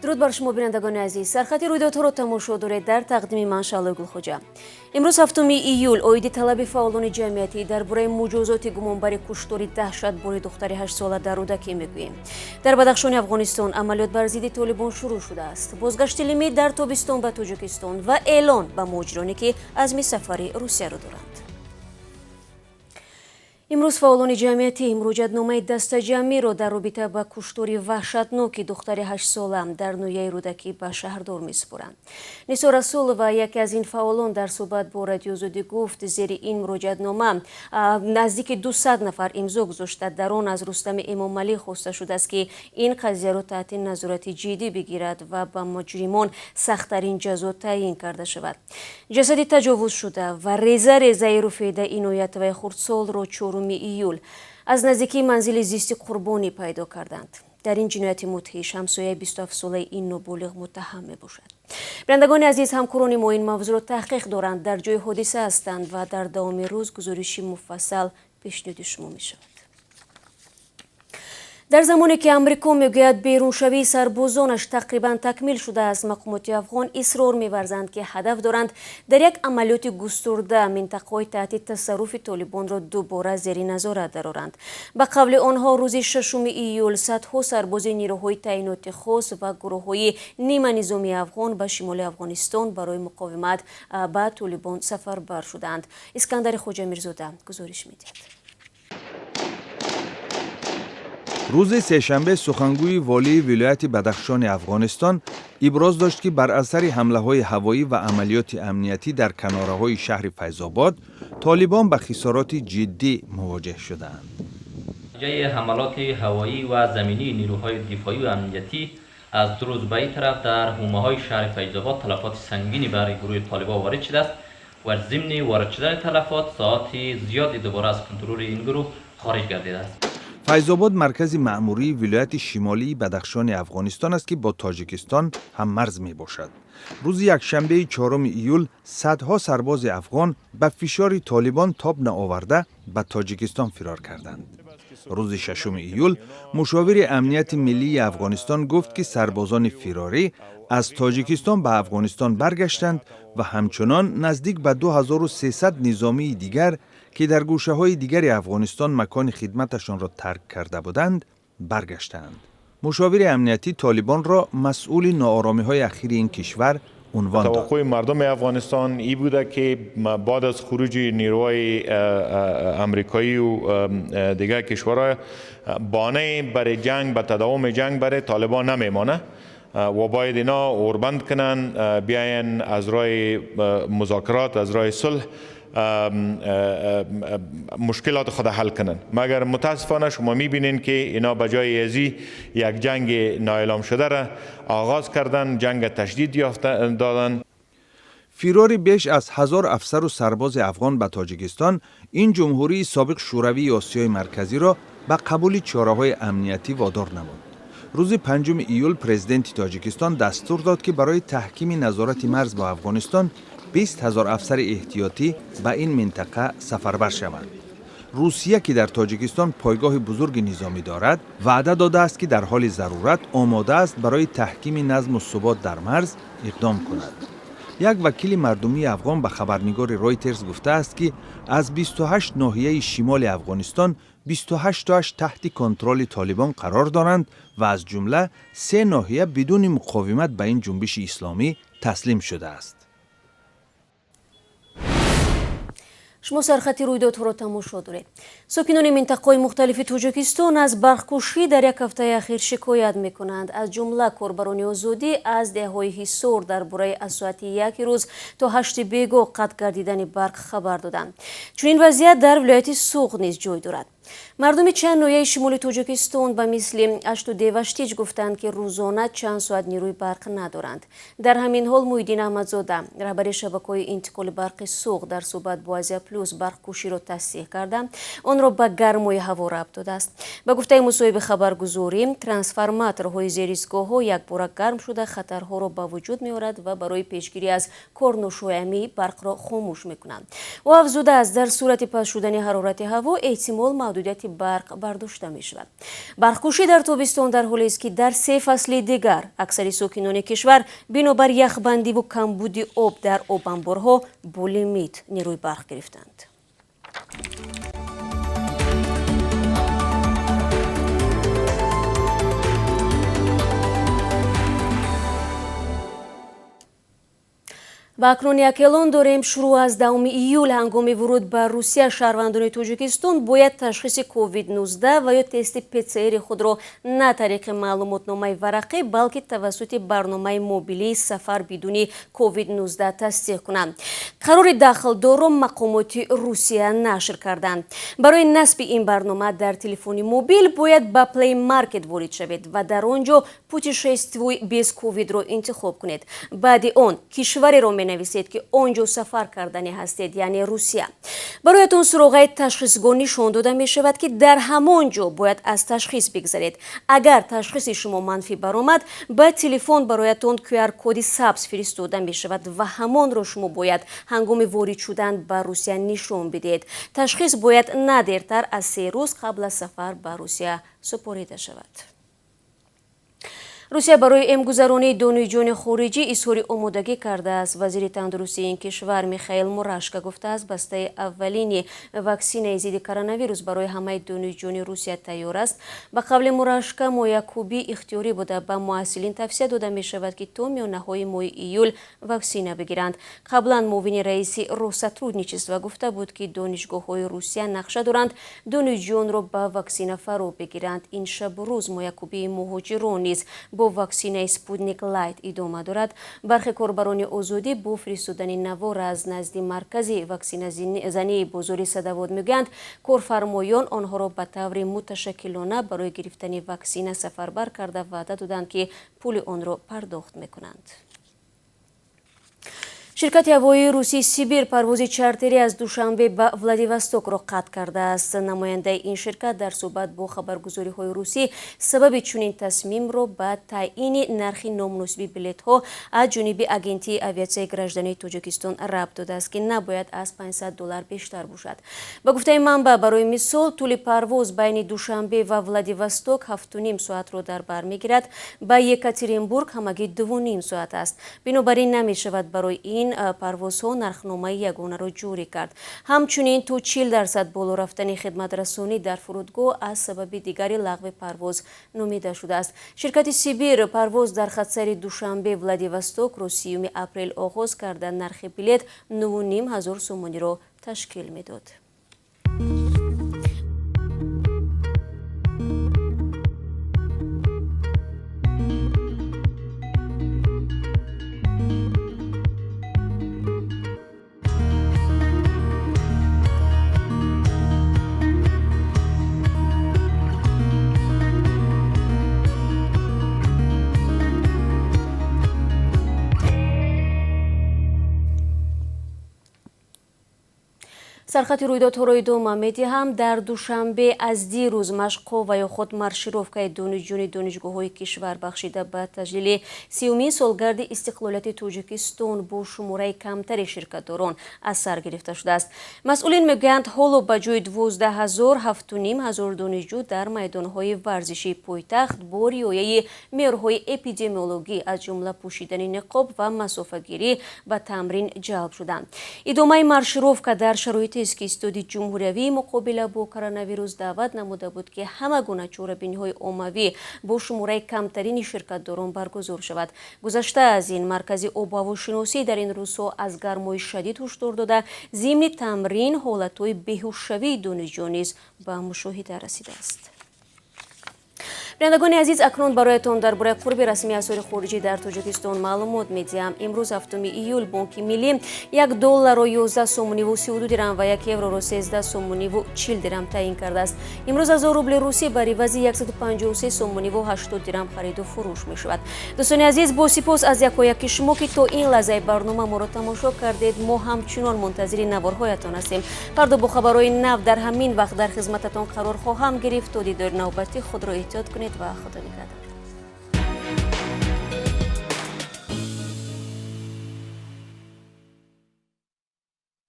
Дуруд бар шумо, бинандагони азиз. Сархати рӯйдодҳоро тамошо доред, дар тақдими ман Шаълои Гулхоҷа. Имрӯз, 7 июл, оиди талаби фаъолони ҷамъиятӣ дар бораи муҷозоти гумонбари куштори даҳшатбори духтари 8-сола дар Рӯдакӣ мегӯем. Дар Бадахшони Афғонистон амалиёт бар зидди Толибон шурӯъ шудааст. Бозгашти лимит дар тобистон ба Тоҷикистон ва эълон ба муҳоҷироне, ки азми сафари Русияро доранд. Имрӯз фаъолони ҷамъиятӣ муроҷиатномаи дастаҷамъиро дар робита ба куштори ваҳшатноки духтари 8-сола дар ноҳияи Рӯдакӣ ба шаҳрдор месупоранд. Нисо Расулова, яке аз ин фаъолон, дар суҳбат бо Радиои Озодӣ гуфт, зери ин муроҷиатнома наздики 200 нафар имзо гузошта. Дар он аз Рустами Эмомалӣ хоста шудааст, ки ин қазияро таҳти назорати ҷиддӣ бигирад ва ба муҷримон сахттарин ҷазо таъйин карда шавад. Ҷасади таҷовузшуда ва реза резаи Руфеда Иноятоваи хурдсолро 4 июл аз наздикии манзили зисти қурбонӣ пайдо карданд. Дар ин ҷинояти мудҳиш ҳамсояи 27-солаи ин ноболиғ муттаҳам мебошад. Бинандагони азиз, ҳамкорони мо ин мавзӯъро таҳқиқ доранд, дар ҷои ҳодиса ҳастанд ва дар давоми рӯз гузориши муфассал пешниҳоди шумо мешавад. Дар замоне ки Амрико мегӯяд, беруншавии сарбозонаш тақрибан такмил шудааст, мақомоти афғон исрор меварзанд, ки ҳадаф доранд дар як амалиёти густурда минтақаҳои таҳти тасарруфи Толибонро дубора зери назорат дароранд. Ба қавли онҳо, рӯзи 6 июл садҳо сарбози нирӯҳои таъиноти хос ва гурӯҳҳои ниманизомии афғон ба шимоли Афғонистон барои муқовимат ба Толибон сафарбар шуданд. Искандари Хоҷамирзода гузориш медиҳад. Рӯзи сешанбе сухангӯи волии вилояти Бадахшони Афғонистон иброз дошт, ки бар асари ҳамлаҳои ҳавоӣ ва амалиёти амниятӣ дар канораҳои шаҳри Файзобод толибон ба хисороти ҷиддӣ мувоҷеҳ шудаанд. Натиҷаи ҳамалоти ҳавоӣ ва заминии нирӯҳои дифоӣ ва амниятӣ аз 2 рӯз ба ин тараф дар ҳумаҳои шаҳри Файзобод талафоти сангини барои гурӯҳи толибон ворид шудааст ва зимни ворид шудани талафот соати зиёди дубора аз контроли ин гурӯҳ хориҷ гардидааст. Файзобод маркази маъмурии вилояти шимолии Бадахшони Афғонистон аст, ки бо Тоҷикистон ҳаммарз мебошад. Рӯзи якшанбеи 4 июл садҳо сарбози афғон ба фишори толибон тоб наоварда, ба Тоҷикистон фирор карданд. Рӯзи 6 июл мушовири амнияти миллии Афғонистон гуфт, ки сарбозони фирорӣ аз Тоҷикистон ба Афғонистон баргаштанд ва ҳамчунон наздик ба 2300 низомии дигар, ки дар гӯшаҳои дигари Афғонистон макони хидматашонро тарк карда буданд, баргаштаанд. Мушовири амниятӣ толибонро масъули нооромиҳои ахири ин кишвар унвон дод. توقع مردم افغانستان ای بوده که بعد از خروج نیروهای امریکایی و دیگر کشورها بهانه برای جنگ به تداوم جنگ برای طالبان نمیمانه و باید اینا اوربند کنن، بیاین از راه مذاکرات، از راه صلح مشکلات خود حل کنن. مگر متاسفانه شما میبینین که اینا بجای ازی یک جنگ نااعلام شده را آغاز کردن، جنگ تشدید یافته دادن. Фирори беш аз 1000 афсару сарбози афғон ба Тоҷикистон ин ҷумҳурии собиқ шӯравии Осиёи Марказиро ба қабули чораҳои амниятӣ водор намуд. Рӯзи 5 июл президенти Тоҷикистон дастур дод, ки барои таҳкими назорати марз бо Афғонистон 20 000 афсари эҳтиётӣ ба ин минтақа сафарбар шаванд. Русия, ки дар Тоҷикистон пойгоҳи бузурги низомӣ дорад, ваъда додааст, ки дар ҳоли зарурат омода аст барои таҳкими назму субот дар марз иқдом кунад. Як вакили мардумии афғон ба хабарнигори Ройтерс гуфтааст, ки аз 28 ноҳияи шимоли Афғонистон 28тоаш таҳти контроли толибон қарор доранд ва аз ҷумла се ноҳия бидуни муқовимат ба ин ҷунбиши исломӣ таслим шудааст. Шумо сархати рӯйдодҳоро тамошо доред. Сокинони минтақаҳои мухталифи Тоҷикистон аз барқкушӣ дар як ҳафтаи ахир шикоят мекунанд. Аз ҷумла корбарони Озодӣ аз деҳҳои Ҳисор дар бораи аз соати 1-и рӯз то 8-и бегоҳ қатъ гардидани барқ хабар доданд. Чунин вазъият дар вилояти Суғд низ ҷой дорад. Мардуми чанд ноҳияи шимоли Тоҷикистон, ба мисли Ашту Деваштич, гуфтанд, ки рӯзона чанд соат нерӯи барқ надоранд. Дар ҳамин ҳол Муҳиддин Аҳмадзода, раҳбари шабакаҳои интиқоли барқи Суғд, дар суҳбат бо Азия Плюс барқкуширо тасдиқ карда, онро ба гармои ҳаво рабт додааст. Ба гуфтаи мусоҳиби хабаргузорӣ, трансформаторҳои зеристгоҳҳо якбора гарм шуда, хатарҳоро ба вуҷуд меорад ва барои пешгирӣ аз корношоямӣ барқро хомӯш мекунанд. Ӯ афзудааст, дар сурати паст шудани ҳарорати ҳаво эҳтимол маҳдудият. маҳдудияти барқ бардошта мешавад. Барқкушӣ дар тобистон дар ҳолест, ки дар се фасли дигар аксари сокинони кишвар бинобар яхбандиву камбуди об дар обанборҳо бо лимит нерӯи барқ гирифтанд. Ва акнун як эълон дорем. Шурӯъ аз 10 июл ҳангоми вуруд ба Русия шаҳрвандони Тоҷикистон бояд ташхиси COVID-19 ва ё тести ПЦР худро на тариқи маълумотномаи варақӣ, балки тавассути барномаи мобилии сафар бидуни COVID-19 тасдиқ кунанд. Қарори дахлдорро мақомоти Русия нашр карданд. Барои насби ин барнома дар телефони мобил бояд ба Play Market ворид шавед ва дар он ҷо «Путешествуй без ковид»-ро интихоб кунед. Баъди он кишвареро менависед, ки он ҷо сафар кардани ҳастед, яъне Русия. Бароятон суроғаи ташхисгоҳ нишон дода мешавад, ки дар ҳамон ҷо бояд аз ташхис бигзаред. Агар ташхиси шумо манфӣ баромад, ба телефон бароятон QR-коди сабз фиристода мешавад ва ҳамонро шумо бояд ҳангоми ворид шудан ба Русия нишон бидиҳед. Ташхис бояд на дертар аз 3 рӯз қабл аз сафар ба Русия супорида шавад. Русия барои эмгузаронии донишҷӯёни хориҷӣ изҳори омодагӣ кардааст. Вазири тандурустии ин кишвар Михаил Мурашко гуфтааст, бастаи аввалини ваксинаи зидди коронавирус барои ҳамаи донишҷӯёни Русия тайёр аст. Ба қавли Мурашко, моякубӣ ихтиёрӣ буда, ба муҳассилин тавсия дода мешавад, ки то миёнаҳои моҳи июл ваксина бигиранд. Қаблан муовини раиси Россотрудничества гуфта буд, ки донишгоҳҳои Русия нақша доранд донишҷӯёнро ба ваксина фаро бигиранд. Ин шабу рӯз моякубии муҳоҷирон низ бо ваксинаи Спутник Лайт идома дорад. Бархе корбарони Озодӣ бо фиристодани навор аз назди маркази ваксиназании бозори Садовод мегӯянд, корфармоён онҳоро ба таври муташаккилона барои гирифтани ваксина сафарбар карда ваъда доданд, ки пули онро пардохт мекунанд. Ширкати ҳавоии русии Сибир парвози чартерӣ аз Душанбе ба Владивостокро қатъ кардааст. Намояндаи ин ширкат дар суҳбат бо хабаргузориҳои русӣ сабаби чунин тасмимро ба таъини нархи номуносиби билетҳо аз ҷониби Агентии авиатсияи граждании Тоҷикистон рабт додааст, ки набояд аз $500 бештар бошад. Ба гуфтаи манбаъ, барои мисол, тӯли парвоз байни Душанбе ва Владивосток 7,5 соатро дар бар мегирад, ба Екатеринбург ҳамагӣ 2,5 соат аст. Бинобар ин намешавад барои ин парвозҳо нархномаи ягонаро ҷорӣ кард. Ҳамчунин то 40% боло рафтани хидматрасонӣ дар фурудгоҳ аз сабаби дигари лағви парвоз номида шудааст. Ширкати Сибир парвоз дар хатсайри Душанбе Владивостокро 30 апрел оғоз карда, нархи билет 9,5 ҳазор сомониро ташкил медод. Сархати рӯйдодҳоро идома медиҳам. Дар Душанбе аз дирӯз машқҳо ва ё худ маршировкаи донишҷӯёни донишгоҳҳои кишвар бахшида ба таҷлили 30-умин солгарди истиқлолияти Тоҷикистон бо шумораи камтари ширкатдорон аз сар гирифта шудааст. Масъулин мегӯянд, ҳоло ба ҷои 12 ҳазор 7,5 ҳазор донишҷӯ дар майдонҳои варзишии пойтахт бо риояи меъёрҳои эпидемиологӣ, аз ҷумла пӯшидани ниқоб ва масофагирӣ, ба тамрин ҷалб шуданд. Идомаи маршировка дар шароити ки истоди ҷумҳуриявии муқобила бо коронавирус даъват намуда буд, ки ҳама гуна чорабиниҳои оммавӣ бо шумораи камтарини ширкатдорон баргузор шавад. Гузашта аз ин, маркази обҳавошиносӣ дар ин рӯзҳо аз гармои шадид ҳушдор дода, зимни тамрин ҳолатҳои беҳушшавии донишҷӯ низ ба мушоҳида расидааст. Бинандагони азиз, акнун бароятон дар бораи қурби расмии асъори хориҷӣ дар Тоҷикистон маълумот медиҳам. Имрӯз 7 июл Бонки Миллӣ 1 долларро 11 сомониву 32 дирам ва 1 евроро 13 сомониву 40 дирам таъин кардааст. Имрӯз 1000 рубли русӣ ба ривази 153 сомониву 80 дирам хариду фурӯш мешавад. Дӯстони азиз, бо сипос аз якояки шумо, ки то ин лаҳзаи барнома моро тамошо кардед, мо ҳамчунон мунтазири наворҳоятон ҳастем. Фардо бо хабарҳои нав дар ҳамин вақт дар хизмататон қарор хоҳам гирифт. То дидори навбатӣ худро эҳтиёт кунед ва Худо нигаҳдор.